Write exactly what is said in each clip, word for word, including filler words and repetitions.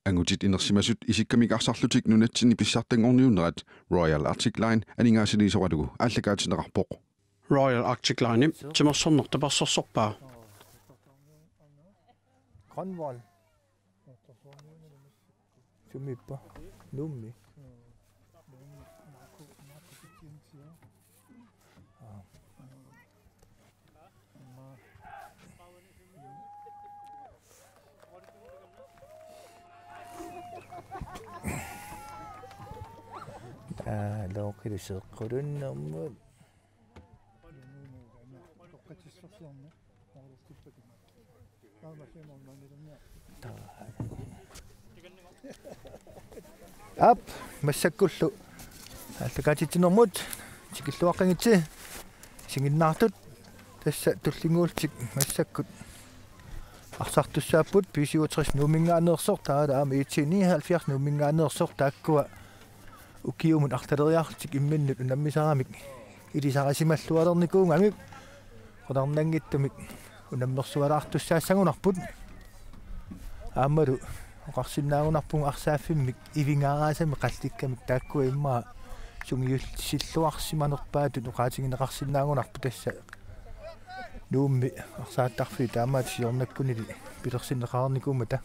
Angutit inersimasut isikkamik arsarlutik nunatsinni pissartanngorniunnerat Royal Arctic Line aningaasaliisoralugu aallakaatinneqarpoq. Royal Arctic Line timersorneq tapersersorpaa. Grønvold. Sumiippa? Nuummi? Taa looqilu seeqqulunnermut. Aap, massakkullu aallakaatitsinermut tikilluaqqigitsi isiginnaartut. Tassa tullinnguullutik massakkut arsartussaapput, B syvogtres Nuumminngaanneersoq, taavalu aamma IT nioghalvfjerds Nuumminngaanneersoq, taakkua ukiumut arlaleriarlutik imminnut unammisaramik ilisarisimalluarnikuugamik qularnanngitsumik unammersualaartussaassagunarput. Aammalu oqarsinnaagunarpugut arsaaffimmik ivingaaraasamik qallikkamik, taakkua immaqa sungiussilluarsimanerpaatut oqaatigineqarsinnaagunarpoq, tassa Nuummi arsaattarfiit taamaattut siornakkunili pilersinneqarnikuummata.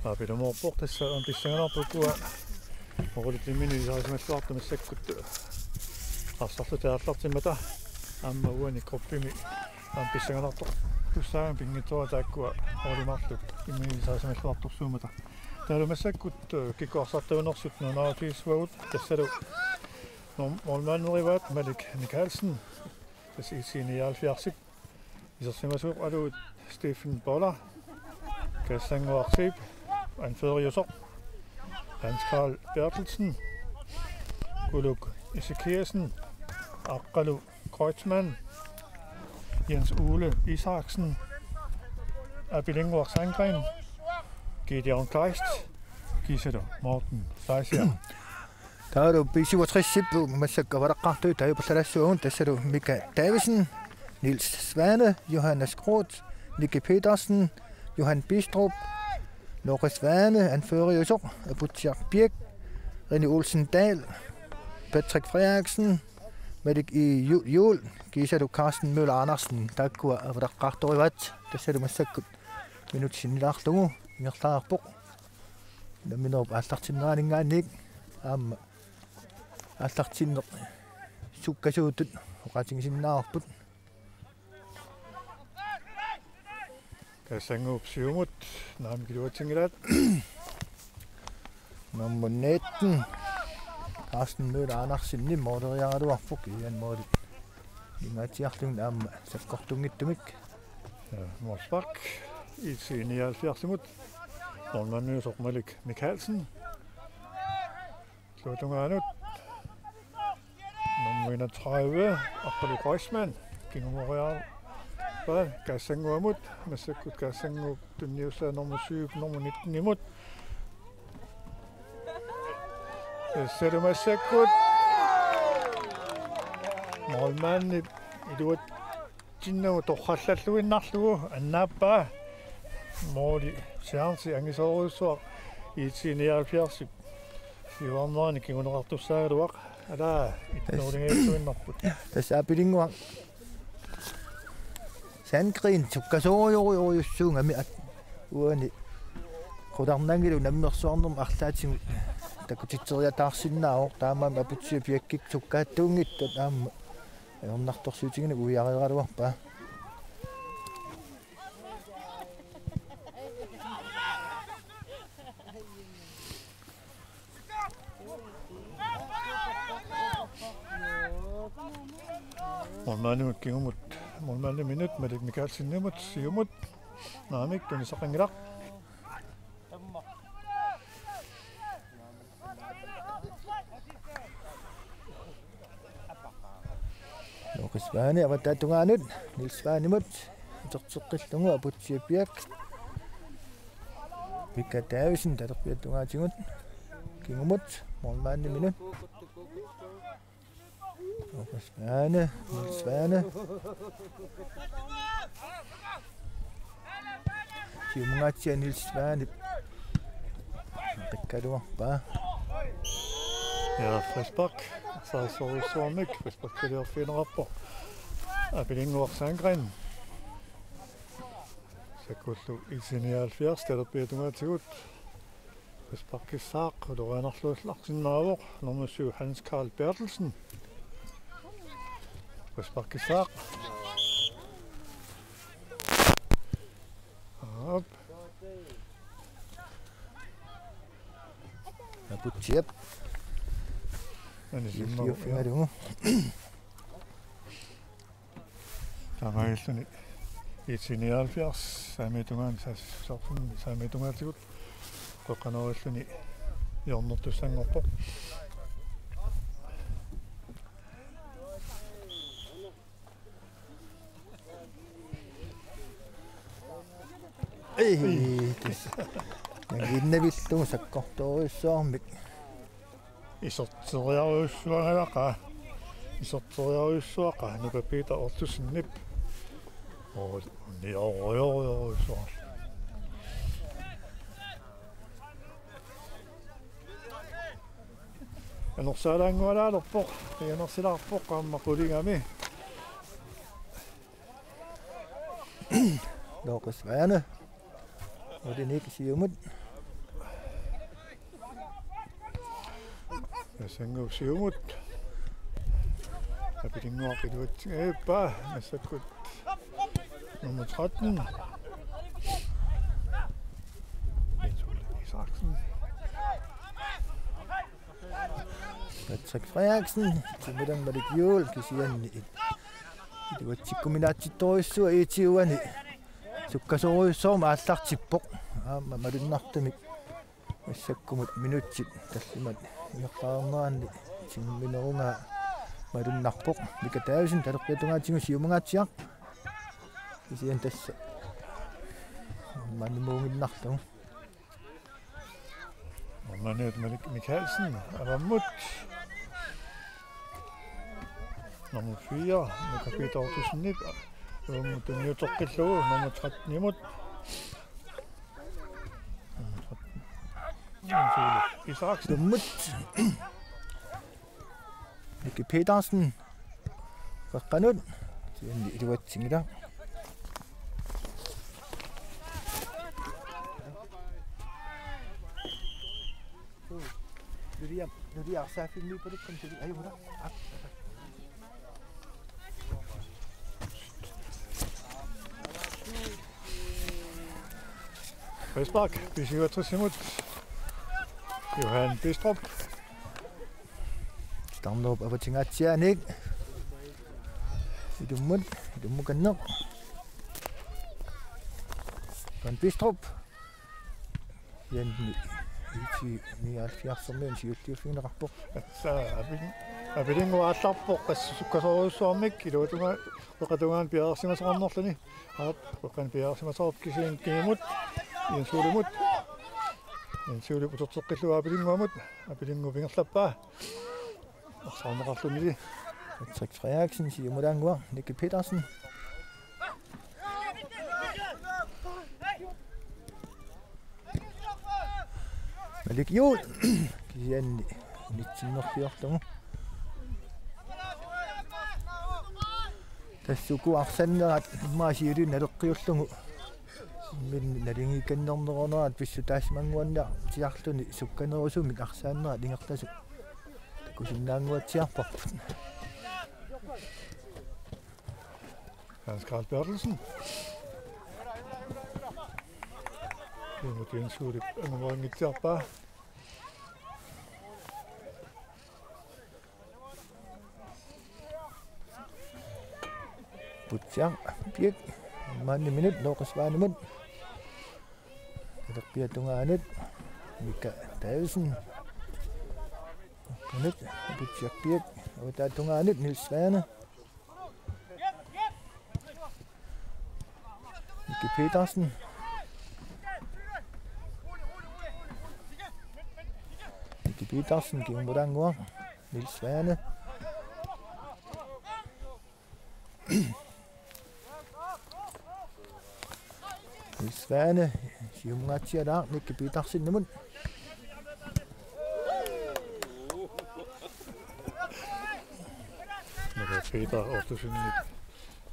Aap, ilumoorpoq, tassa aamma pissanganarpoq ukua oqaluttuarmini ilisarisimalluartut massakkut arsarlutik aallartimmata. Aamma uani gruppimi aamma pissanganartortussaagami pinngitsoorani taakkua oqaluttuarmik imminut ilisarisimalluartorsuummata. Taavalu massakkut, eh, kikkut arsartuunersut nunarsuatsinni tassalu norm-, målmanderivaat Malik Mikaelsen, tassa IT nioghalvfjerdsip. Isersimasoqaluit Stephen Boller, Kassannguaq Zeeb, anføreriusoq, Hans Karl Berthelsen, Uluk Ezekiassen, Aqqalu Kreutzmann, Jens Ole Isaksen, Apilinguaq Sandgren, Gideon Kleist, kiisalu Morten Seisier. Taavalu B syvogtres-ip massakkut avalaqqaartut taajupallalaassuagut, tassalu Mika Davidsen, Niels Svane, Johannes Groth, Nicky Petersen, Johan Bistrup, Lore Svane, anføreriusoq, Aputsiaq Birch, René Olsen Dahl, Patrick Frederiksen, Malik I. Ju-, Juul, kiisalu Carsten Møller Andersen, taakkua avalaqqaartorivaat, tassalu massakkut minutsit sinnilaarlugu ingerlareerpoq. Unamminerup aallartinneraninngaanniit aamma aallartinneq sukkasuutut oqaatigisinnaavarput. Kassannguup siumut, naamik iluatsinngilaat. Nummer nitten, Carsten Møller Andersen, måleriaraluarpoq, kisianni måli ingatsiarluni aamma sakkortunngitsumik. Ja, målspark, IT nioghalvfjerdsimut. Målmandiusoq Malik Mikaelsen. Tungaanut. Nummer enogtredive, Aqqalu Kreuzmann, kingumoriarpaa Kassannguamut, massakkut Kassannguup tunniussaa nummer syv, nummer nittenimut. Tassalu massakkut målmandip iluat- sinnagu torrallalluinnarlugu annaappaa. Måli chance angisoorujussuaq IT nioghalvfjerdsip siuarnerani kinguneqartussaagaluaq. Alaa, ittuuligiilluinnarput. Tassa Apilinguaq Sandgren sukkasoorujorujussuugami at-, uani qularnanngilaq unammersuarnermut arlaatigut takutitseriataarsinnaavoq, taamaammat Aputsiaq Birchip sukkaattuunngitsoq aamma ajornartorsiutigineq uiareeraluarpaa. Målmandimut kingumut, målmandip minut, Malik Mikaelsenimut, siumut, naamik, tunisaqanngilaq. Lore Svane avataa tungaanut, Niels Svanemut, uterteqqillugu Aputsiaq Birch. Mika Davidsen talerpiata tungaatigut. Kingumut, målmandip minut. Lore Svane, Niels Svane. Siumungaatsiaq Niels Svanep. Qikkaluarpaa. Ja, frispark. Saassorujussuarmik frisparkiliorfigineqarpoq. Apilinguaq Sandgreen. Sakkullu I T nioghalvfjerds, talerpiata tungaatigut. Frisparkissaaq, ulorianarluallarsinnaavoq, nummer syv, Hans Karl Berthelsen. Frisparkissaaq. Aap. Aputsiap. Anisimmagu. Siusiuffigalugu. Taamaalilluni I T nioghalvfjerds saamiata tungaani saas-, saamiata tungaatigut qeqqanoorilluni hjørnertussanngorpoq. Ei, tassa. Nangiinnavillugu sakkortoorujussuarmik. Iserteriarujussuanngilaq. Iserteriarujussuaqa Nuka Peter Ottosenip. Oo, niorujorujussuaq. Anersaalaanngualaalerpoq, pianersilaarpoq aamma qulingami. Looqis Vaane. Ulinik siumut. Tassannguup siumut. Apilinguaq iluatsinngilaq, massakkut nummer tretten. Jens Ole Isaksen. Patrick Frederiksen, Simon Malik Juul, kisianni iluatsikkuminaatsittorujussuaq I T-uani. Sukkasoorujussuarmik aallartippoq. Aamma malunnartumik massakkumut minutsit tallimat ingerlaarneranni timminerugaa malunnarpoq. Mika Davidsen talerpiata tungaatigut siumungaatsiaq. Kisianni tassa. Manimuuginnarlugu. Manuel Malik Mikkelsen, avammut. Nummer fire, Nuka Peter Ottosenip. Avammut tunniuteqqillugu, nummer tretten-imut. Nummer tretten. Isaksen. Tummut. Miki Petersen. Qeqqanut. Kisianni iluatsinngilaq. Nuliam, nulia arsaaffimmipalukkum suli ajuna. Frispark, B syvogtres-imut. Johan Bistrup. Tarnerup avatingaatsiaanik. Ilummut, ilummukanneq. Johan Bistrup. Kisianni I T nioghalvfjerds-ermiunit siulliuffigineqarpoq. Tassa, Apil-, Apilinguaq aallarpoq, tassa sukkasoorujussuarmik, iluatungaa-, qeqqata tungaanut piareersimasoqarnerluni. Aap, qeqqanut piareersimasoqarpoq kisianni kingumut, Jens Olemut. Jens Olep uterteqqillugu Apilinguamut, Apilinguup ingerlappaa. Arsaarneqarluni. Patrick Frederiksen, siumulaannguaq, Nicky Petersen. Malik Juul. Kisianni unitsinnerliorlugu. Tassa uku arsannerat immaqa siuliani naleqqiullugu. Imminni naligiikkannernerunerat pissutaassimannguanniartiarluni sukkanerusumik arsaannerat ingerlasut takusinnaannguatsiarparput. Hans Karl Berthelsen. Jens Olep angumerinngitsoorpaa. Putsiaq, Piak, maanni minut, Looqis Vaanimut. Talerpiata tungaanut, Mika Davidsen. Minut, Putsiaq Piak, avataa tungaanut, Niels Vaane. Nicky Petersen. Nicky Petersen, kingumulaannguaq. Niels Vaane. Niels Svane, siumungaatsialaaq Nicky Petersenimut. Nicky Peter Ottosenip, aa,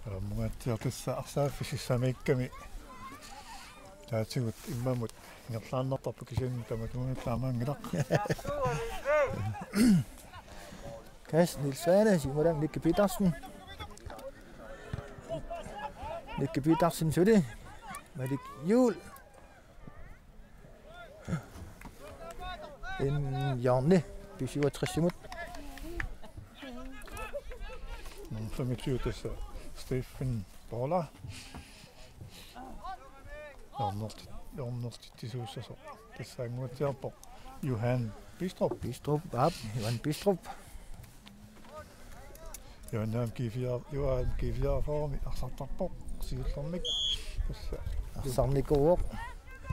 siumungaatsiaq tassa arsaaffiup sissamiikkami. Taatigut immamut ingerlaannartarpoq kisianni tamatumunnga taamaanngilaq. Kas Niels Svane, siumulaaq Nicky Petersen. Nicky Petersen suli. Malik Juul. En Jørni, B syvogtres-imut. Nummer femogtyve, tassa Stephen Paula. Hjørnerti-, hjørnertitsisuussasoq. Tassa anguatsiarpoq Johan Bistrup. Bistrup, aap, Johan Bistrup. Johan G fire, Johan G fireogfyrre-mi arsartarpoq siullermik. Tassa. Arsarnikuuvoq.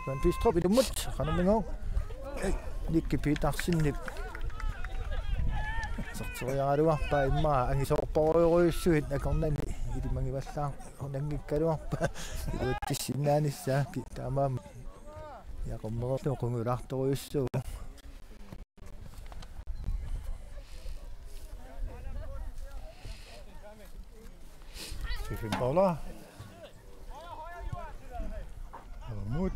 Johan Bistrup ilummut, qanormigooq. Nicky Petersenip. Arsarteriaraluarpaa immaqa angisoorparujorujussuit akornanni ilimagivallaaq. Unanngikkaluarpaa iluatsissinnaanissaa ki-, taamaammat. Jaqummerlu qungulaartorujussuuvoq. Stephen Paula. Aamma.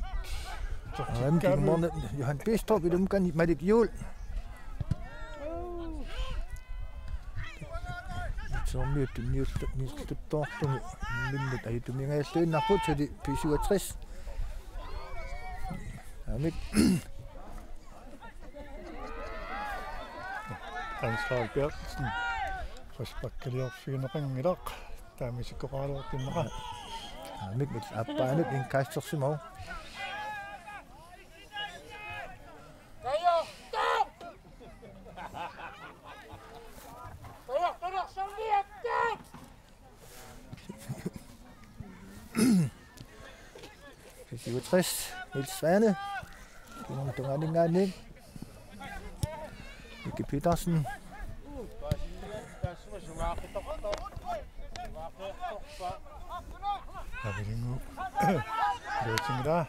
Aamma kingumut Johan Bistrup, ilumut Malik Juul. Sormiut tunniullu-, niulluttoorlugit imminnut ajutumiingajalluinnarput suli B syvogtres. Aamma. Hans Karl Berthelsen. Frisparkiliorfigineqanngilaq. Taama isikkoqaraluartinnaqa. Aamma appaanut indkastersimavoq. B syvogtres, Niels Svane. Kingumut tungaaninngaanniit. Nicky Petersen. Apilinguup. Luutingiraa.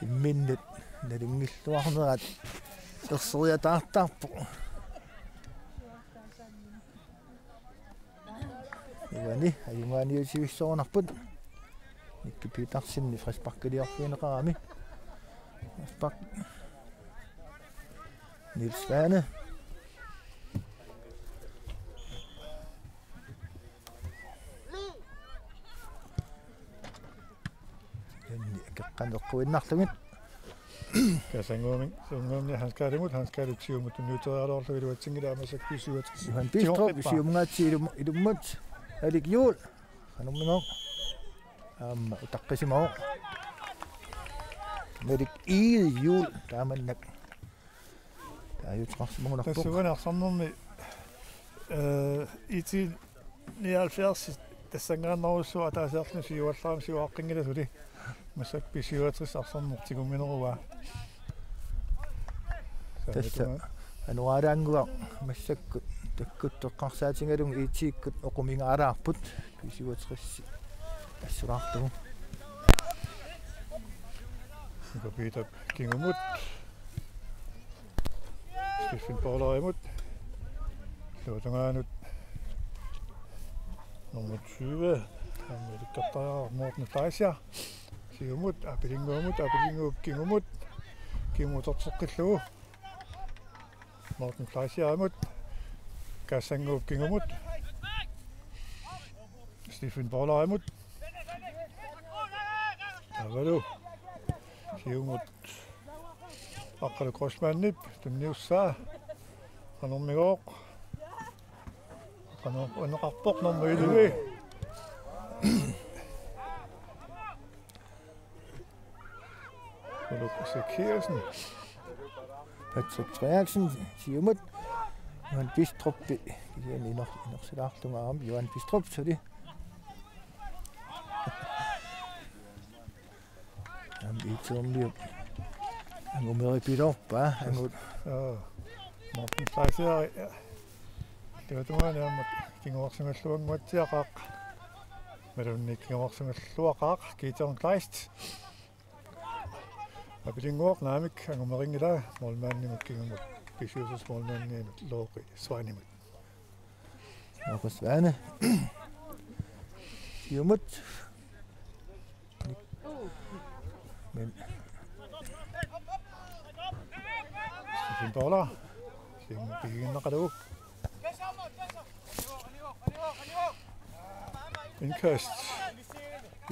Imminnut nalunngilluarnerat erseriataartarpoq. Uani, ajugaaniusivissoornarput. Nicky Petersenip frisparkiliorfigineqarami. Frispark. Niels Svane. Janni akeqqaneqquinnarlugit. Kaasannguamik, sunnguamik Hans Karlimut, Hans Karlip siumut tunniuteriaraluarlugu iluatsinngilaa massakkut B syvogtres. Johan Bistrup, siumungaatsiaq ilum-, ilummut. Malik Juul. Qanormigooq. Aamma utaqqisimavoq. Malik Egede Juul taamannak. Taaguuteqarsimagunarpoq. Tassa uani arsarnermi, øh, IT nioghalvfjerds tassanngaannarujussuaq ataasiarluni siuallaramik siuaqqinngilaq suli. Massakkut B syvogtres arsarneq tigummineruaa. Tassa. Anoralaannguaq massakkut takkuttoqqarsaatigalugu IT-kkut oqumingaalaarput. B syvogtres assulaarlugu. Nicky Petersenip kingumut. Stephen Paularimut. Luutungaanut. Nummer tyve. Aamma ilikkartariaqarpoq Morten Fleischer. Siumut, apilinguumut, apilinguup kingumut. Kingumut uterteqqillugu. Morten Fleischerimut. Kaasannguup kingumut. Stephen Paularimut. Avalu. Siumut. Aqqalu Grossmannip. Tunniussaa. Qanormigooq. Qanoq uneqarpoq nummer elleve. Uluk Zacchaessen. Patrick Frederiksen, siumut. Johan Bistrup, kisianni iner-, inersilaarlunga aamma Johan Bistrup suli. Aamma IT-rmiut. Angumeripiloorpaa, angut. Joo. Morten Fleischer, ja. Sivatungaani aamma kinguarsimalluannguatsiaqaaq. Malunnarpoq kinguarsimalluaqaaq Gideon Kleist. Apilinnguaq naamik angumeqanngilaq målmandimut kingumut, B syvogtres målmandimut Lori Svanemut. Lori Svane. Siumut. Men. Sifin Paula. Siumut pigiinnaqalugu. Indkast.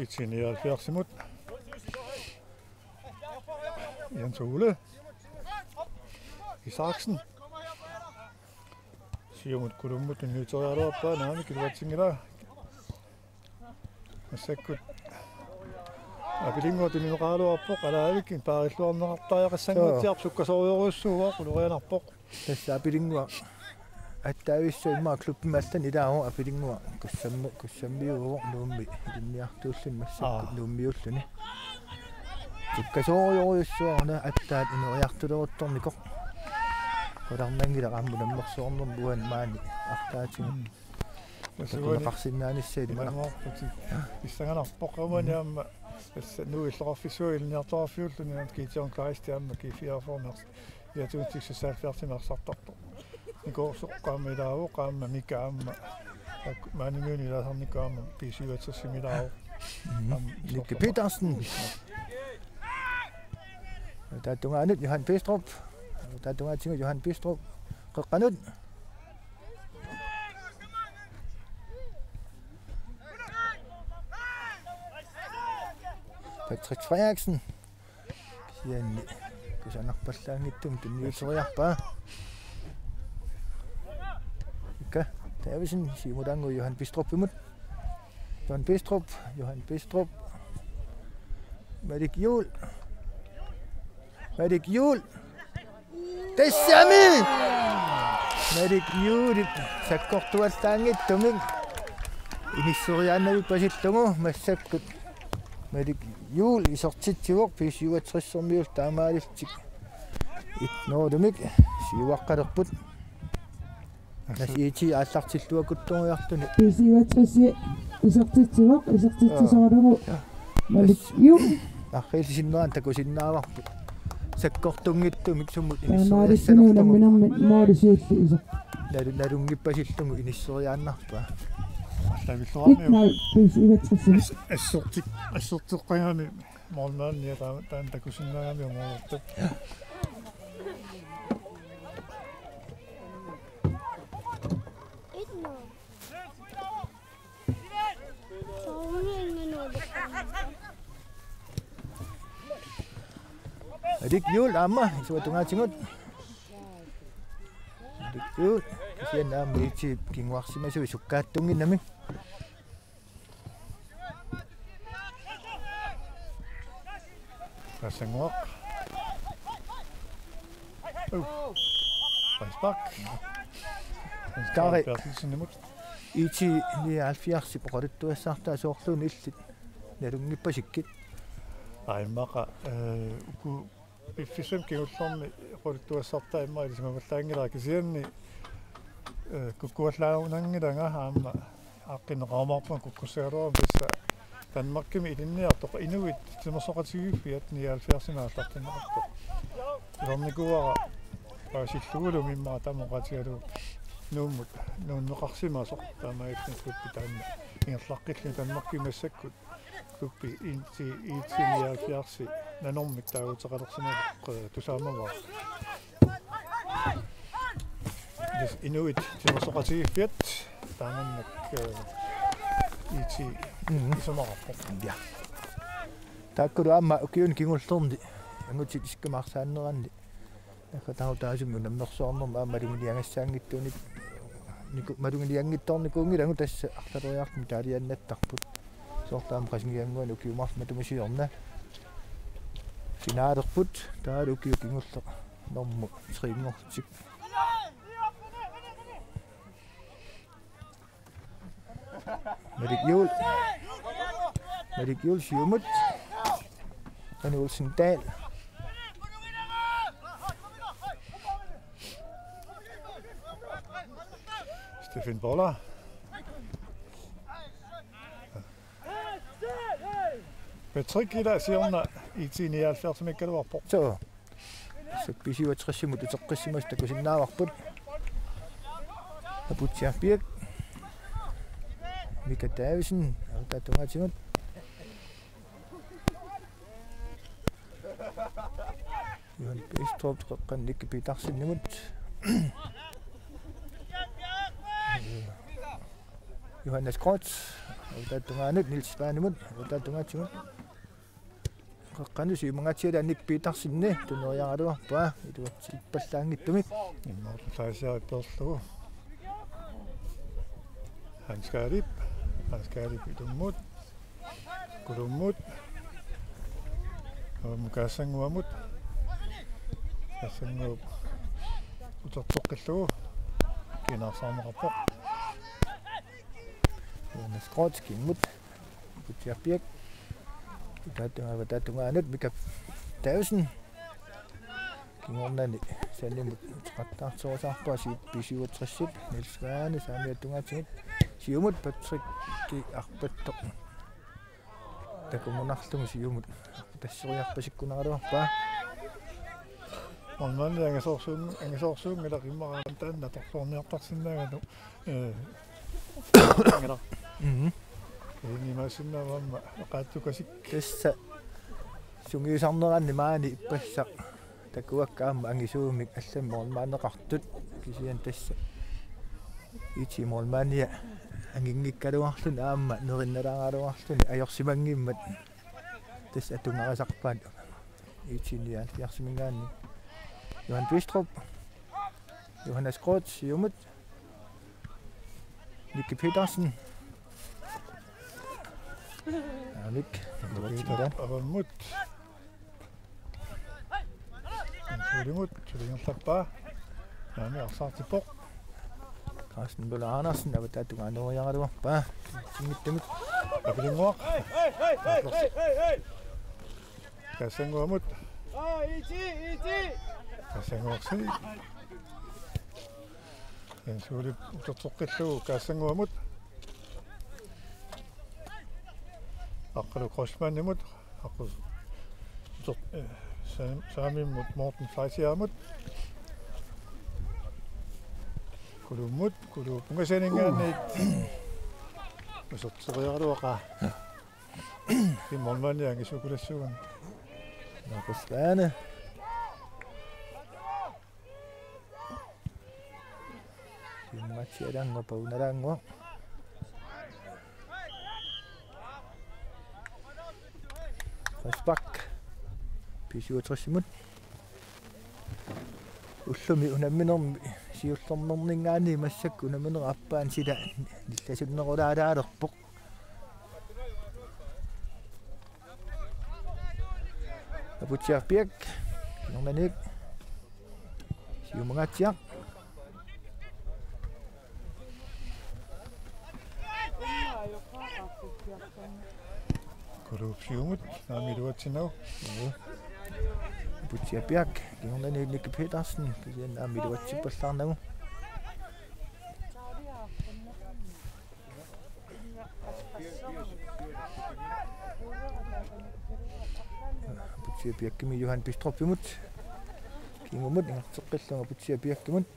IT nioghalvfjerdsimut. Jens Ole Isaksen. Siumut Kulummut tunniuteriaraluarpaa, naamik iluatsinngilaq. Massakkut Apilinnguaq tunineqaraluarpoq, alaavik paarilluarneqartariaqassannguatsiarpoq, sukkasoorujorujussuuvoq, ulorianarpoq. Tassa Apilinnguaq attaavissaq immaqa klubbimi allani ilaavoq Apilinnguaq Kussammi, Kussammiuuvoq Nuummi ilinniartuulluni massakkut Aa. Nuummiuulluni. Sukkasoorujorujussuaruna attaat ineriartuleruttornikoq. Qularnanngilaq aamma unammersuarnermi uani maani arlaatigut. Mm. Tassa uani takuneqarsinnaanissaa ilimanarpoq. Imaluunniit pissanganarpoq uani aamma tassa Nuup illoqarfissuup ilinniartoqarfiulluni Gideon Kleist aamma G fireogfyrre mers-, ja, tusind seksoghalvfjerds meersartarpoq. Nikuusoq aamma ilaavoq, aamma Mika aamma. Ak-, maanimiuni ilaasarnikoq aamma B syvogtresimi ilaavoq. Mhm. Aamma Nicky Petersen. Taava tungaanut Johan Bistrup. Taava tungaatigut Johan Bistrup. Qeqqanut. Patrick Frederiksen. Kisianni kusanarpallaanngitsumik tunniuteriarpaa. Ikka Davidsen siumulaannguaq Johan Bistrupimut. Johan Bistrup, Johan Bistrup. Malik Juul. Malik Juul. Tassami! Malik Juulip sakkortuallaanngitsumik inisseriaannavippasilluni massakkut. Malik Juul isertitsivoq B syvogtressermiut taamaalillutik. Et nul-imik siuaqqalerput. Tassa IT aallartilluaqquttoriarluni. B syvogtres isertitsivoq, isertitsisoralugu. Aa. Malik Juul. Arriillisinnerani takusinnaavarput. Sakkortunngitsumik sumut inisseriassanerlugu. Taamaalilluni unamminermi måli siulleq iserpoq. Nalu-, nalunngippasilluni inisseriaannarpaa. Arlavilluarmiu. Et nul B syvogtres. As-, assortik-, assorteqqagami målmandia taa-, taanna takusinnaagami målertup. Et nul. Malik Juul aamma isuata tungaatigut. Malik Juul kisianni aamma IT-p kinguarsimasui sukkaattunnginnami. Tassannguaq. Oh. Frispark. Kari. Berthelsenimut. IT nioghalvfjerdsip oqaluttuassartaa soorluuna illit nalunngippasikkit? Aa, immaqa, eh, uku piffissami kingullermi oqaluttuassartaa immaqa ilisimavallaanngilaq kisianni, eh, kukkuallaanngilanga aamma aaqqinneqarumaarpunga kukkussagaluaruma tassa Danmarkimi ilinniartoq inuit timersoqatigiiffiat nioghalvfjerdsimi aallartinneqartoq. Ilornikuuara paasillugulu immaqa taama oqaatigalugu Nuummut nuunneqarsimasoq taamaalilluni klubbi taanna ingerlaqqilluni Danmarkimi massakkut klubbi IT, IT nioghalvfjerds nanormik taaguuteqalersimasoq, eh, tusaamavara. Tassa inuit timersoqatigiiffiat taamaallaat, eh, IT Mhm. isumaqarpoq. Ja. Taakkulu aamma ukiuni kingullerni angutit isikkamik arsaanneranni. Naggataarutaasumik unammersuarnermi aamma maluginiagassaanngitsunik niku-, maluginianngitsoornikuunngilagut tassa arlaleriarluni taaliannattarput. Soorlu aamma Qasigiannguani ukiut marluk matuma siorna finaalerput taavalu ukiut kingulleq normu tre-nngorlutik. Malik Juul. Malik Juul siumut. Rene Olsen Dahl. Stefan Boller. Patrick ila siorna IT nioghalvfjerdsimiikkaluarpoq. Suu. Tassa B syvogtresimut uteqqissimasut takusinnaavarput. Aputsiaq Birch. Mika Davidsen, avataata tungaatigut. Johan Bistrup, qeqqanut Nick Petersenimut. Johannes Groth, avataata tungaanut, Niels Svanemut, avataata tungaatigut. Qeqqanut siumungaatsiarluni Nick Petersen tunniukkaluarpaa iluatsippallaanngitsumik. Immortalaasiaripperlugu. Hans Karlip, Hans Karlip ilummut. Kulummut. Aamma Kaasannguamut. Kaasannguup utertoqqillugu. Kiinaarsarneqarpoq. Johannes Groth kimmut. Aputsiaq Birch. Taava avataata tungaanut Mika Davidsen. Kingornani sanimut uteqattaartorusaarpaa B syvogtresip Niels Svane saamiata tungaatigut. Siumut Patrick Arpattoq. Takumunarlugu siumut. Tasseriarpasikkunaraluarpaa. Ormaanni angasoorsuun-, angasoorsuunngilaq immaqa taanna atorluarniartarsinnaagami. Ee. Angala. Mhm. Iinimaasinnaavamma eqaattukasik. Tassa sungiusarneranni maani ippassaq takuakka aamma angisuumik allamik målmandeqartut kisianni tassa IT målmandia anginngikkaluarluni aamma nerinnalaaraluarluni ajorsimanngimmat tassa atugarisarpaat IT nioghalvfjerdsimiingaanniit. Johan Bistrup. Johannes Groth siumut. Nicky Petersen. Aamik. Peter avammut. Sulimut, sulingerlappaa. Aamik arsaartippoq. Carsten Møller Andersen, avataata tungaanut tunniukkaluarpaa. Sinngittumik. Apilinnguaq. Kaasannguamut. Kaasannguaksi. Jens Ulip utertoqqillugu Kaasannguamut. Aqqalu Kreutzmannimut. Aqqu uter-, eh, Sam-, Saamimmut Morten Fleischermut. Kulummut, Kuluup ungasaninngaanniit. Userteriaraluaqaa. Målmandi angisukulassuugut. Markus Svane. Siumungaatsiaraannguaq, paunaraannguaq. Frispark. B syvogtresimut. Ullumi unamminermi siullernerninngaanniit massakkut unamminerup aappaani sila nillasunnerulaalaalerpoq. Aputsiaq Birch. Kingornaniit. Siumungaatsiaq. Kuluup siumut, aamma iluatsinnagu. Joo. Aputsiaq Birch, kingornaniit Nicky Petersen, kisianni aamma iluatsippallaarnagu. Aputsiaq Birchimit Johan Bistrupimut. Kingumut ingerlateqqillugu Aputsiaq Birchimut.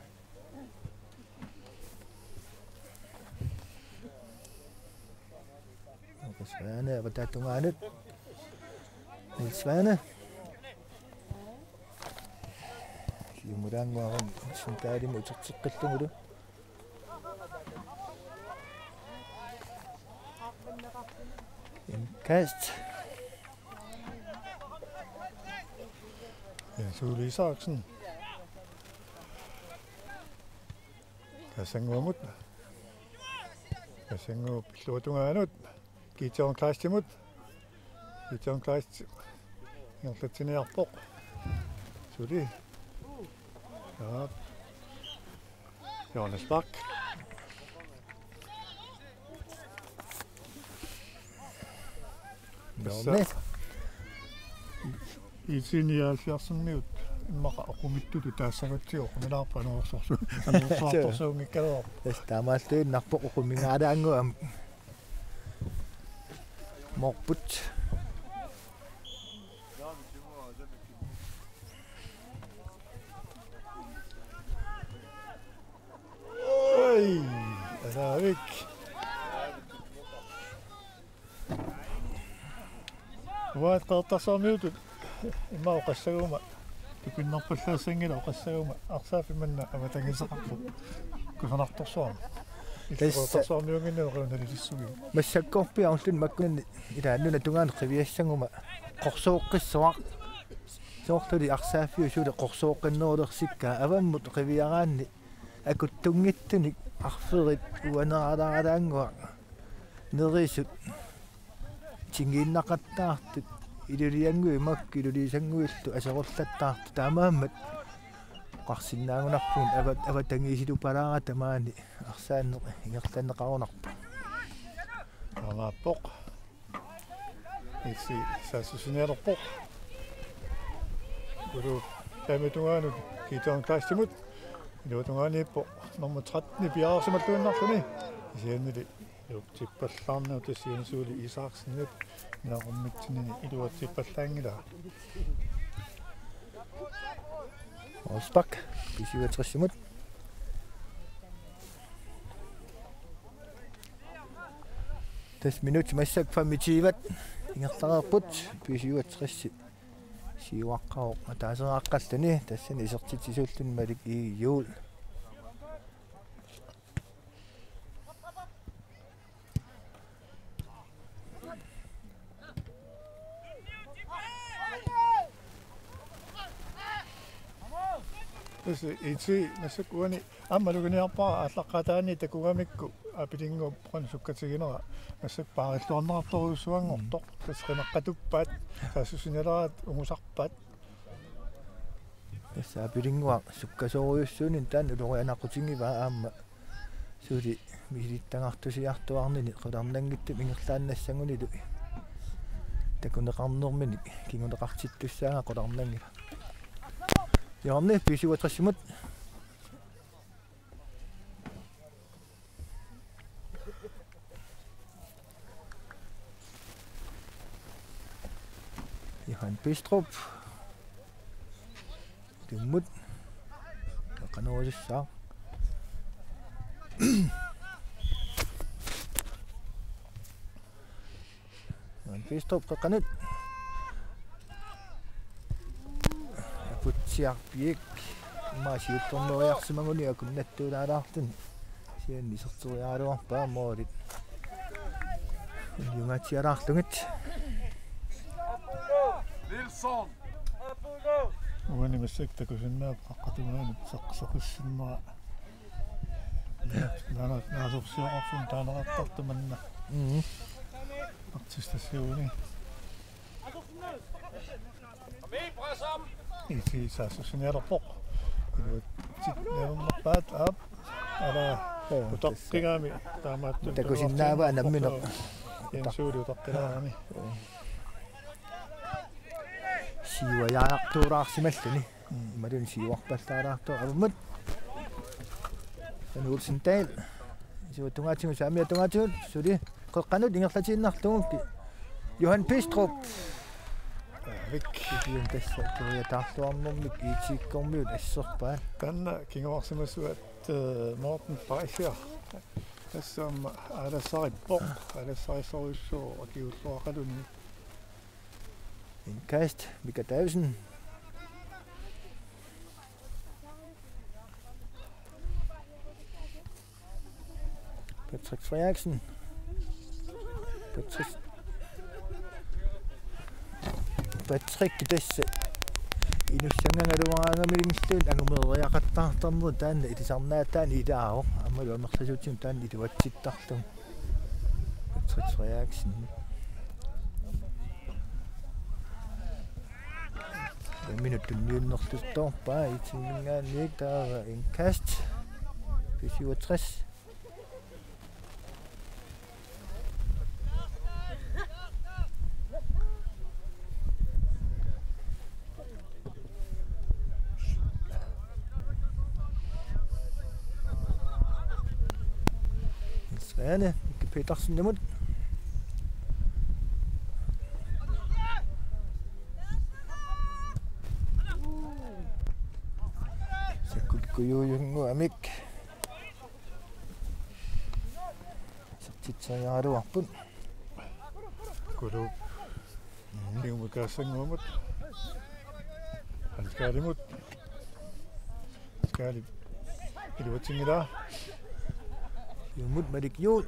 Markus Svane, avataata tungaanut. Niels Svane. Siumulaannguaq sentaalimut uterteqqillugulu. Indkast. Jens Ole Isaksen. Kaasannguamut. Kaasannguup illuatungaanut. Gideon Kleistimut. Gideon Kleist ingerlatsiniarpoq. Suli. Ja. Johannes Bak. Tassa. Nå, men. IT nioghalvfjerdsimiut. Immaqa oqumitsutut taassagutsi oqumilaarpa anorsorsu-, anorsorsuunngikkaluarpoq. Tassa taamaalluinnarpoq oqumigaalaannguamik. Moorput. Oi, Asaavik. Uanga Qeqertarsuarmiutut immaqa oqassaguma, tupinnarpallaassanngilaq oqassaguma, arsaaffik manna avatangiiseqarpoq kusanartorsuarmi. Tassa. Qeqertarsuarmiunnginnami oqalunalilissugiu. Massakkorpiaq ulluni makkunani ilaa nunap tungaanut qiviassaguma qorsooqqissuaq. Soorluli arsaaffiup suli qorsooqqinnerulersikkaa avammut qiviaraanni akuttunngitsunik arferit uaneralaaraannguaq nerisut tingiinnaqattaartut iluliannguit makku iluliisannguillu aserullattaartut taamaammat oqarsinnaagunarpugut avat-, avatangiisilupalaarata maani arsaanneq ingerlanneqarunarpoq. Taamaappoq. Itsi saassussinialerpoq. Ulu taamatugaanut Gideon Kleistimut. Iluatungaaniippoq nummer tretten piareersimalluinnarluni. Kisiannili iluatsippallaarneq tassa Jens Ole Isaksenip naqummitsinini iluatsippallaanngilaa. Osbak, B syvogtresimut. Tassa minutsit massakkut femogtyve ingerlareerput, B syvogtres siuaqqavoq ataaseraaqqalluni, tassani isertitsisuulluni Malik E. Juul. Tassa itsi massakkut uani aamma maluginiarpara aallaqqaataani takugamikku Apilinnguup qanoq sukkatiginera massakkut paarilluarnerartorujussuanngortoq. Tassa qineqqatuppaat, saassussinialeraat ungusarpaat. Tassa Apilinnguaq sukkasoorujussuuninni taanna ulorianaqutigivaa aamma suli misilittagartusiartuaarnini qularnanngitsumik ingerlaannassagunilu takuneqarnerminik kinguneqartittussaagaq qularnanngilaq. Hjørne, B syvogtresimut. Johan Bistrup. Tummut. Qanoq ilissaa. Johan Bistrup qeqqanut. Aputsiaq Piik. Immaqa siullermeriarsimaguni akunnattuulaalaarluni. Kisianni iserteriaraluarpaa moolit unnunngatsialaarlugit. Nilsson. Uani massakkut takusinnaapput qaqqatungaanut saq-, saqissinnera. Naana-, naasorsioqarfimmi taaneqartartoq manna. Mhm. Artistassiuuni. Itsi saassussinialerpoq. Iluatsinnialernerpaat aap. Ala. Joo, utaqqigami taamaattumik takusinnaavaa nammineq. Jens Ole utaqqilaarami. Siuariartuulaarsimalluni. Mm. Imaluunniit siuarpallaalaartoq avammut. Anu Olsen Dahl. Siuatungaatigut, saamiatungaatigut, suli qeqqanut ingerlatiinnarlugu. Johan Bistrup. Rik. Kisianni tassa toriataarluarnermik I T-kkormiut asserpaat. Taanna kinguarsimasuat, eh, Morten Fleischer. Tassami aalassarippoq, aalassarissorujussuuvoq akiuulluaqaluni. Indkast, Mika Davidsen. Patrick Frederiksen. Patrick. Patrick tassa inussanngangaluaraangamilluunniit angumeeriaqattaartarneq taanna ilisarnaataani ilaavoq. Aammalu amerlasuutigut taanna iluatsittarlugu. Patrick Frederiksen. Minut tunniunnerluttorpaa I T-minngaanniit taava indkast. B syvogtres. Svane, Mika Petersenimut. Sakkut Kujuujunguamik. Isertitseriaraluarput. Kuluup. Kingumut Kaassanguamut. Hans Karlimut. Hans Karlip iluatsinngilaa. Siumut Malik Juul.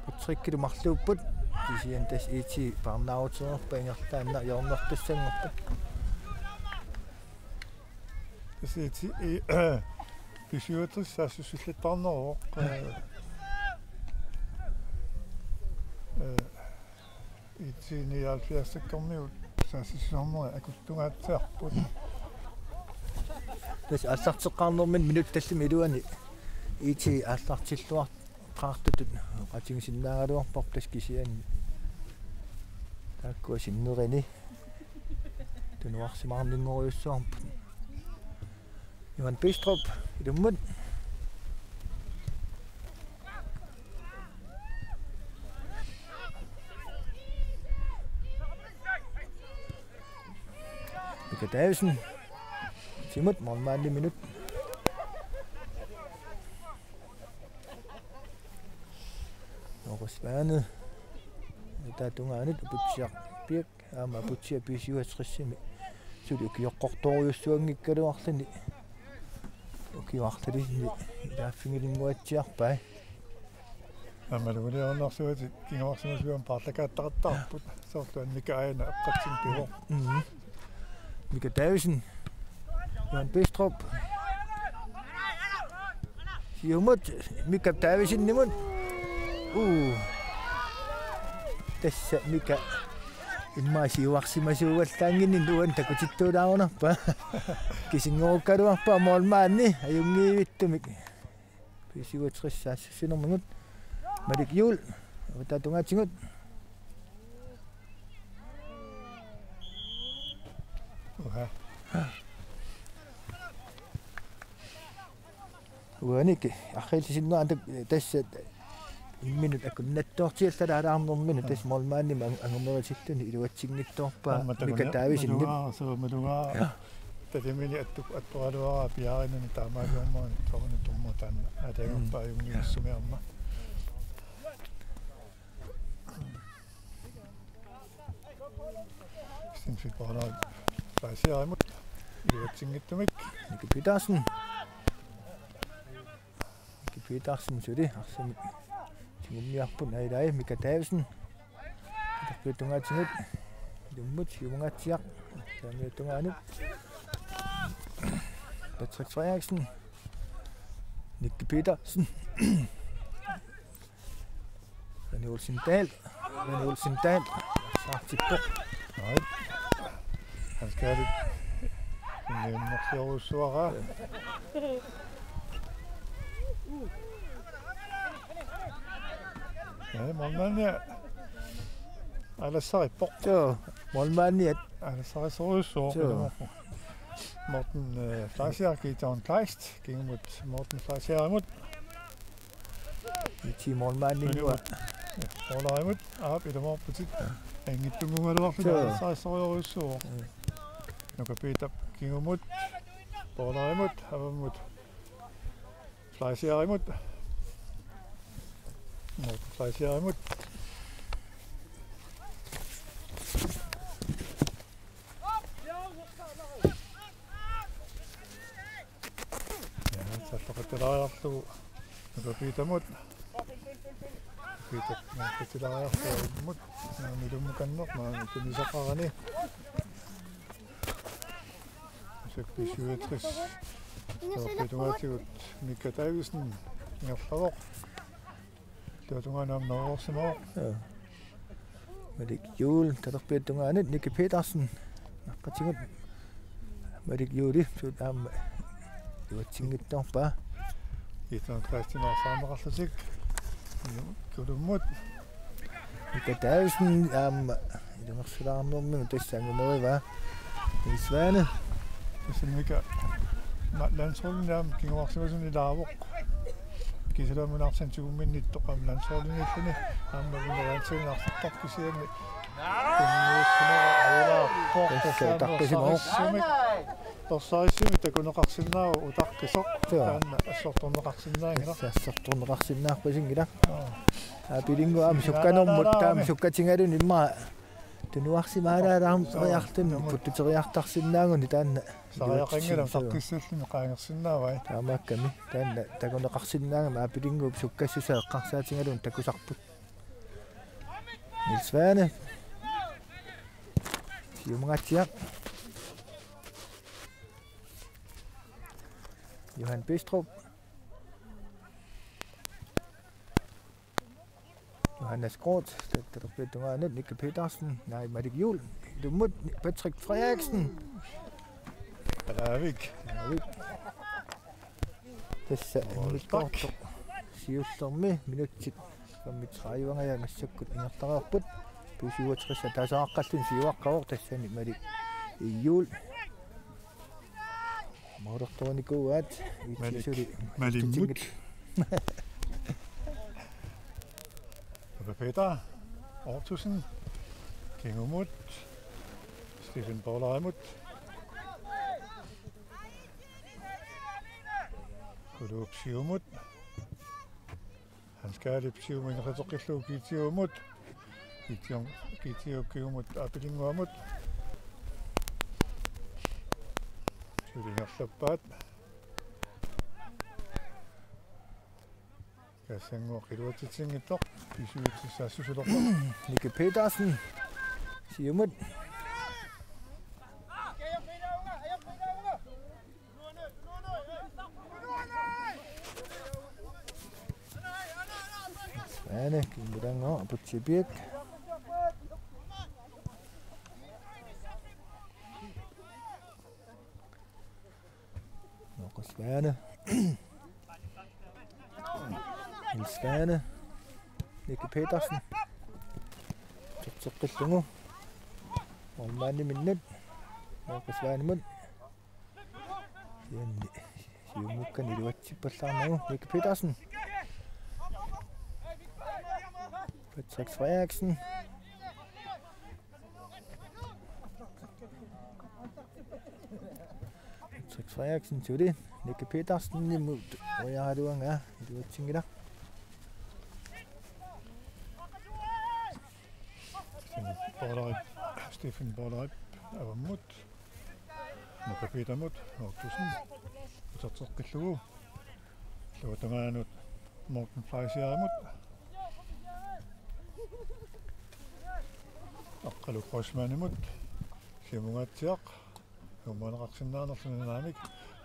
Patrickilu marluupput. Kisianni tassa I T paarnaarutereerpaa ingerlaannaq hjørnertussanngorput. Tassa I T, I, B syvogtres saassussillattaarneruvoq. Øh, øh, I T nioghalvfjerds-ikkormiut saassussisarnerit akuttungaatsiarput. Tassa aallarteqqaarnermini minutsit tallimat iluanni I T aallartilluartut qatigisinnaagaluarparput tassa kisianni. Taakkua sinnerini tunuarsimaarninngorujussuarput. Johan Bistrup, ilummut. Mika Davidsen. Timut, målmandip minut. Norge Svane. Taava tungaanut Aputsiaq Birch. Aamma Aputsiaq B syvogtres-imi suli ukioqqortorujussuanngikkaluarluni. Ukioq arlalisuni ilaaffigilinnguatsiarpai. Aamma luuliornarsuatit kinguarsimasuarmik paarlakaattaqattaarput. Soorlu Annika aana eqqatsinngilaq. Mhm. Mika Davidsen. Johan Bistrup. Siumut Mika Davidsenimut. Uu. Tassa Mika immaqa siuarsimasuugallaannginninni uani takutittuulaarunarpaa. Kisinngorukkaluarpaa målmandi ajunngivittumik. B syvogtres saassussinermigut. Malik Juul. Avataa tungaatigut. Uha. Uanikkut arriillisinnaanngilaq tassa imminut akunnattoortiallalaalaarnermini tassa målmandimut ang-, angumeritilluni iluatsinngitsoorpaa. Aamma Mika takunia-, Davidsenip. Malugaa, suu, malugaa. Ja. Talimini attu-, attualuaraa piaariinani taamaaliormaani soorunami tummutaan. Aataanngorpaa. Mm. Ajunngivissumik aamma. Sinfik Barnard Fleisierimut iluatsinngitsumik. Mika Petersen. Mika Petersen suli arsamik tigummiarput, ilai Mika Davidsen. Talerpiata tungaatigut. Ilummut siumungaatsiaq. Talerpiata tungaanut. Patrick Frederiksen. Mika Petersen. René Olsen Dahl. René Olsen Dahl. Saartippoq. Nej. Hans Karlip. Inniunnersiorujussuara. Ja, målmandi alassarippoq. Joo, målmandiat. Alassarisorujussuaq. Joo. Morten, øh, Fleischer, Gideon Kleist, kingumut Morten Fleischerimut. I T målmandinngua. Målerimut, aap, ilumoorputit. Anngitsunnguugaluarlugu. Joo. Saassorujussuuvoq. Mm. Nuka Piitap kingumut, målerimut, avammut Fleischerimut. Morten Fleischerimut. Ja, sallaqattalaariarlugu Nuka Piitamut. Piitap naqqatilaariarlugu avummut. Naamilummukanneq, maani tunisaqarani. Usakki syvogtres. Talerpiata tungaatigut Mika Davidsen ingerlavoq. Taava tungaanut aamma noorsimavoq. Joo. Malik Juul, talerpiata tungaanut, Mika Petersen. Naqqatigut. Malik Juuli, suut aamma iluatsinngitsoorpaa. Gideon Kleistimut arsaarneqarlutik. Kulummut. Mika Davidsen, aamma ilungersulaarnermigut tassa angumerivaa. Niels Svane. Tassa Mika. Ma-, landsholdini aamma kinguarsimasuni ilaavoq. kisilaminaarsin tigumminnittoq aamma landsholdinilluni aamma vineraansiinnartartoq kisianni. Tunniussinera ajulaarpoq. Tassa tassaamu utaqqisimasoq. Torsarissumik, torsarissumik takuneqarsinnaavoq utaqqisoq. Joo. Taanna assortorneqarsinnaanngilaq. Tassa assortorneqarsinnaarpasinngilaq. Joo. Aa, Aapilinnguup aamma sukkanermut taama sukkatigaluni immaqa tunuarsimaalaalaarneq. Joo. Periarluni puttuteriartarsinnaaguni taanna. Sariaqanngilaq taqqissalluni qaangersinnaavai. Taamaakkami taanna takuneqarsinnaagami Aapilinnguup sukkassusaa eqqarsaatigalugu takusarput. Niels Svane. Siumungaatsiaq. Johan Bistrup. Johannes Groth, tattalerpiata tungaanut, Nick Petersen, nej, Malik Juhl, ilummut, Patrick Frederiksen. Ravik. Ravik. Tassa, immikkoortoq, siullermi, minutsit, femogtredive-ngajak massakkut ingerlareerput, B syvogtres taasaaqqallun siuaqqavoq, tassani Malik Juhl. Moortortoonikuuaat Malik-, Itsi suli Malimmut. Tutingit. Peter Ottosen. Kingumut. Stephen Paulaimut. Kuluup siumut. Hans Kaalip siumut ingerlateqqillugu Kiitiumut. Kiitium-, Kiitiup kingumut Aapilinnguamut. Suli ingerlappaat. Kassannguaq iluatsitsinngitsoq. Pisuitsi saassusilerpoq. Nicky Petersen. Siumut. Svane, Kimbudango, Aputsipiak. Markus Svane. Niels Svane. Nicky Petersen. Tsertseqqillugu. Målmandiminnut. Markus Svanemut. Sianni siumukkan iluatsippallaarnagu Nick Petersen. Patrick Frederiksen. Patrick Frederiksen suli Nick Petersenimut ujaraluanga iluatsinngilaq. Stephen Borlaug, Stephen Borlaug avammut. Nuka Petermut, Ottosen. Uterteqqillugu. Illuatungaanut Morten Fleisierimut. Aqqalu Grossmannimut. Siumungaatsiaq. Iummaneqarsinnaanerluni naamik.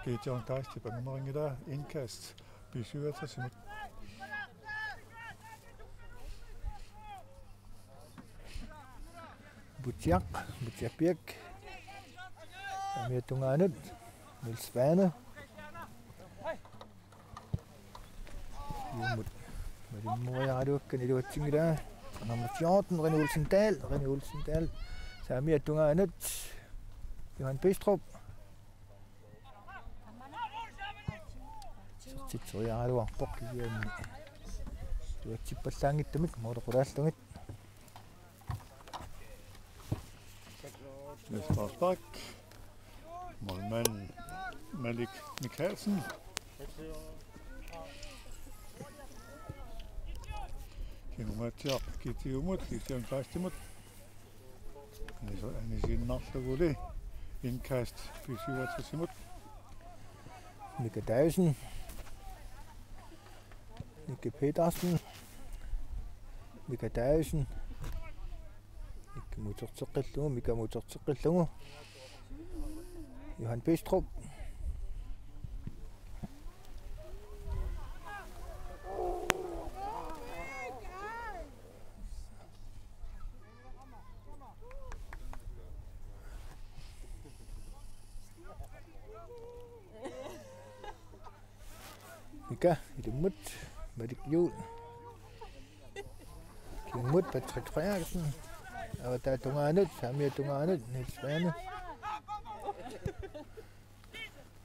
Gideon Geistip angumerinngilaa, indkast B syvoghalvtredsimut. Butsiaq, Butsiaq Birk. Saamiata tungaanut, Niels Svane. Iumut. Malimmuujaraluakkani iluatsinngilaa. Nummer fjorten, René Olsen Dahl, René Olsen Dahl. Saamiata tungaanut, Johan Bistrup. Tsertitseriaraluarpoq kisianni. Iluatsippallaanngitsumik, måli qulaallugit. Niels Forsbak. Målmand Malik Mikkelsen. Kimumatsiaq Kitiumut, Christian Kleistimut. Anis-, anisiinnarluguli indkast B syvoghalvtredsimut. Mika Davidsen. Mika Petersen. Mika Davidsen. Mika muterteqqillugu, Mika muterteqqillugu. Johan Bistrup. Mika, ilummut, Malik Juhl. Ilummut, Patrick Frederiksen. Avataa tungaanut, saamiata tungaanut, Niels Svane.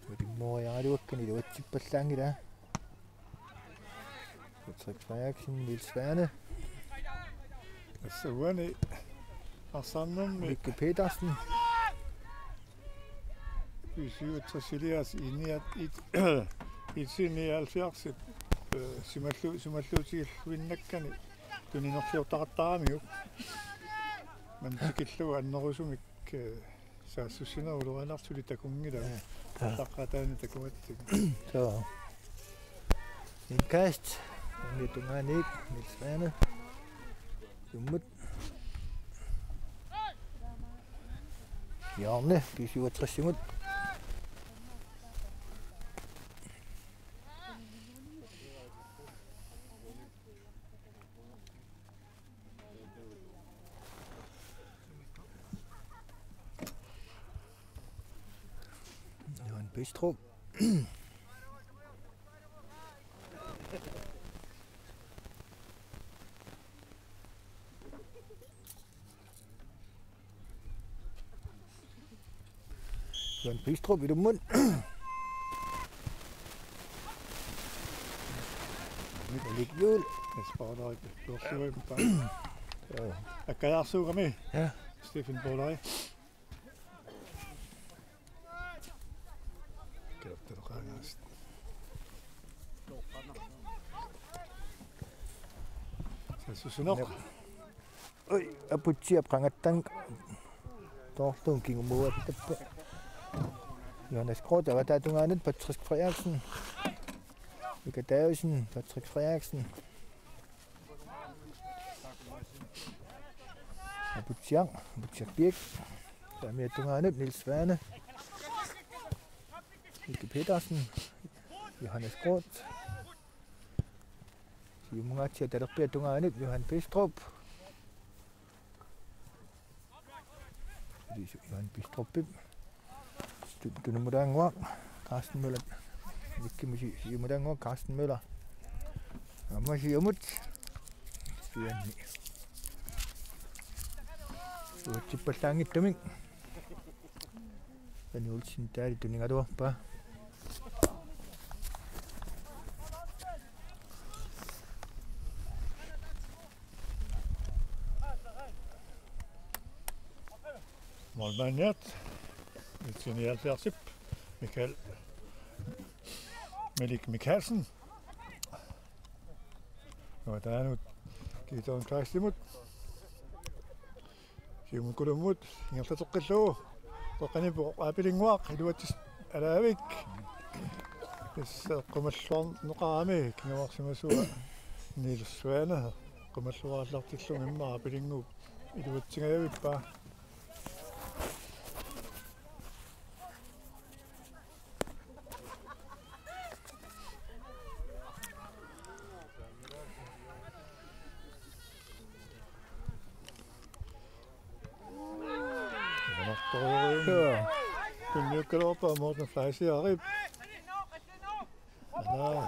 Malimmuujaraluakkani iluatsippallaanngilaa. Patrick Frederiksen, Niels Svane. Tassa uani arsarnermi Mikke Petersen. B syvogtres Elias i nioghalvfjerds, øh, simallu-, simalluutigilluinnakkani tuninerliortaqattaaramiuk. Maanna tikillugu annerusumik, øh, saassussinerup ulorianartut takunngilagut. Ja. Ja. Taqqataani takugatsigu. Så. Indkast. Amiatungaaniit Niels Svane. Siumut. Hjørne, B syvogtres-imut. Johan Bistrup. Johan Bistrup ilummut. Malik Juul. Jesper Ulrik. Tuorluimpa. Joo. Akkajaarsuugami. Ja. Stephen Bolai. Kæft, det er rart. Så synes jeg nok. Oj, Aputsiaq qangattanngilaq. Toorlugu kingumuuattappa. Johannes Groth, avataatungaanut Patrick Frederiksen. Mika Davidsen, Patrick Frederiksen. Aputsiaq, Aputsiaq Birk. Amiatungaanut Niels Svane. Mika Petersen. Johannes Groth. Siumungaatsiaq talerpiatungaanut Johan Bistrup. Johan Bistrupip. Tu-, tunumulaannguaq Carsten Møller. Nikkimut si-, siumulaannguaq Carsten Møller. Aamma siumut. Sianni. Uatsippallaanngitsumik. Tani Olsen taali tunigaluarpaa. Målmandiat, nitten nioghalvfjerds, Michael, Malik Mikkelsen. Avataanut Gideon Kleistimut. Siumukulummut ingerlateqqillugu. Qeqqaniippoq Aapilinnguaq iluatsis alaavik. Tassa eqqumalluarneqarami kinguarsimasua Niels Svane. Eqqumalluarallartillugu immaqa Aapilinnguup iluatsigajavippaa. Joo. Tunniukkaluarpaa Morten Fleischerip. Aa.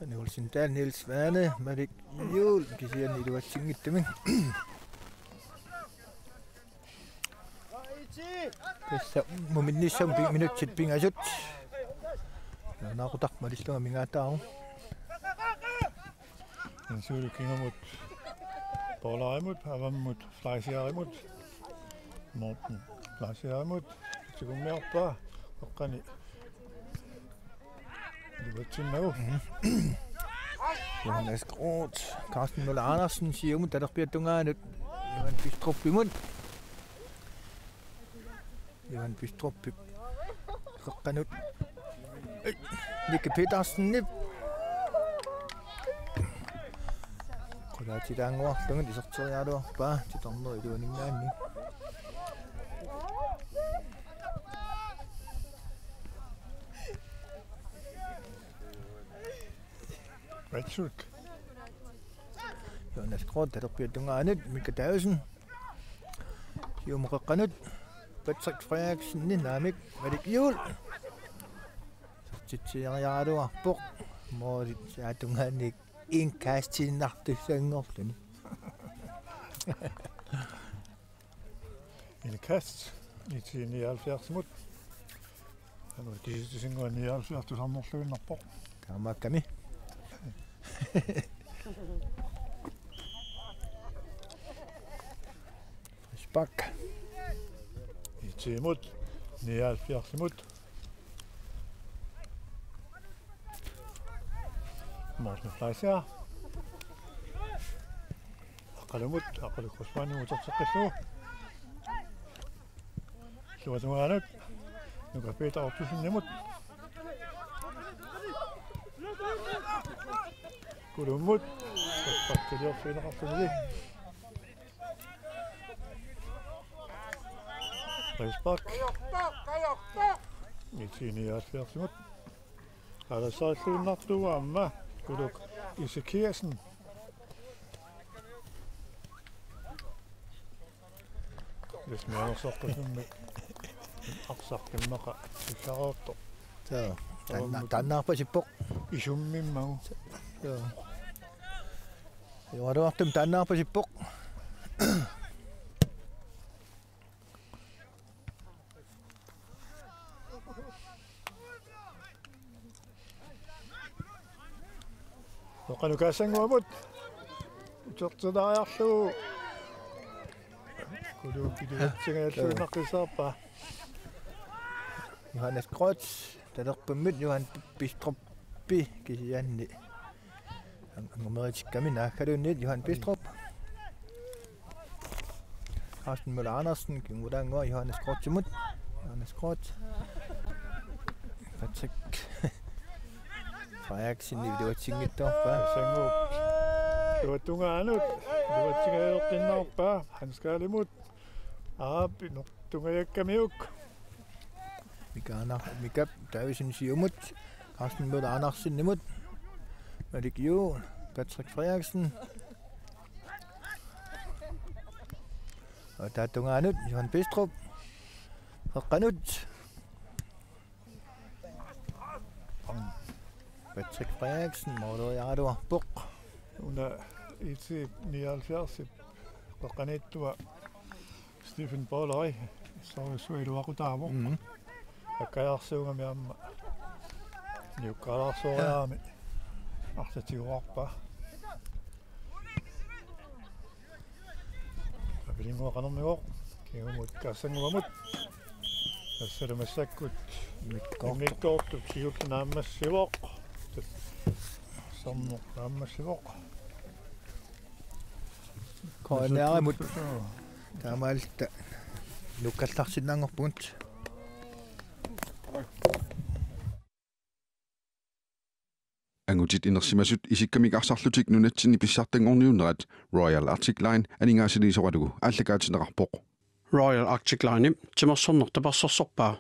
Nielsen Dahl, Niels Svane, Malik Juul, kisianni iluatsinngitsumik. Tassa muminnissamut pi-, minutsit pingasut. Naaqutaq malillunga mingaataaruk. Insuulu kingumut Poularimut, avammut Fleischerimut. Morten Fleischerimut. Tigumiarpaa, oqqani. Iluatsinnagu. Johannes Groth, Carsten Møller Andersen, siumut talerpiatungaanut, Johan Bistrupimut. Johan Bistrupip. Qeqqanut. Ei, Nicky Petersenip. Qulaatilaannguarlugit iserteriaraluarpaa, titarneq iluaninngaanniit. Patrick. Jonas Groth, talerpiatungaanut, Mika Davidsen. Siumut qeqqanut, Patrick Frederiksen, naamik, Malik Juul. Sortitsiariaraluarpoq, målit saatungaanniit indkastiinnartussanngorluni. Indkast, nitten nioghalvfjerds-imut. Aamma kisitsisinnguaq nioghalvfjerds tusarnerluinnarpoq. Taamaakkami. Spark. IT-mut, nioghalvfjerdsimut. Morten Fleischer. Aqqalumut, Aqqalu Kreutzmannimut uterteqqillugu. Illuatungaanut, Nuka Peter Ottosenimut. Kulummut, Spark iliorfigineqarluni. Frispark. IT-nioghalvfjerdsimut. Alassarilluinnartuuvoq aamma Kuluk Ezekiassen. Hvis man også på sådan med arsaq immaqa tussaroortoq. Joo. Taanna-, taannaarpasippoq. Isummimmagu. Joo. Joo, aluartum taannaarpasippoq. Oqanu Kaasannguamut. Utertitariarlugu. Kuluup ilivatsingajalluinnaqqissaarpaa. Johannes Groth, talerpimmut Johan Bistruppi kisianni. Ang-, angumeritikkamik naaggaluunniit Johan Bistrup. Carsten Møller Andersen, kingulaannguaq Johannes Grothimut. Johannes Groth. Patrick Frederiksen iluatsinngitsoorpaa. Sannguup. Iluatungaanut. Iluatsingajoqqinnaarpaa. Hans Karlimut. Aap, inortungajakkamiuk. Mikaana, Mikap Davidsen siumut, Carsten Møller Andersenimut, Malik Juul, Patrick Frederiksen. Ataatungaanut, Johan Bistrup. Qeqqanut. Patrick Frederiksen, måleriaraluarpoq. Una IT-nioghalvfjerdsip qeqqaniittua Stephen Paulai, soorlu iluaqutaavoq. Mhm. Akkajaarsuugami aamma. Niukkalaarsooriarami. Arsaq tiguarpaa. Apilinguaqanermigoq. Kingumut Kaasannguamut. Tassalu massakkut. Immikkoortup. Immikkoortup siulleq naammassivoq. Sermut naammassivoq. Korenearimut. Taamaalilluta nukkallarsinnaanngorpugut. Angutit inersimasut isikkamik arsarlutik nunatsinni pissartanngorniunnerat Royal Arctic Line aningaasaliisoralugu aallakaatitsineqarpoq. Royal Arctic Line timersorneq tapersersorpaa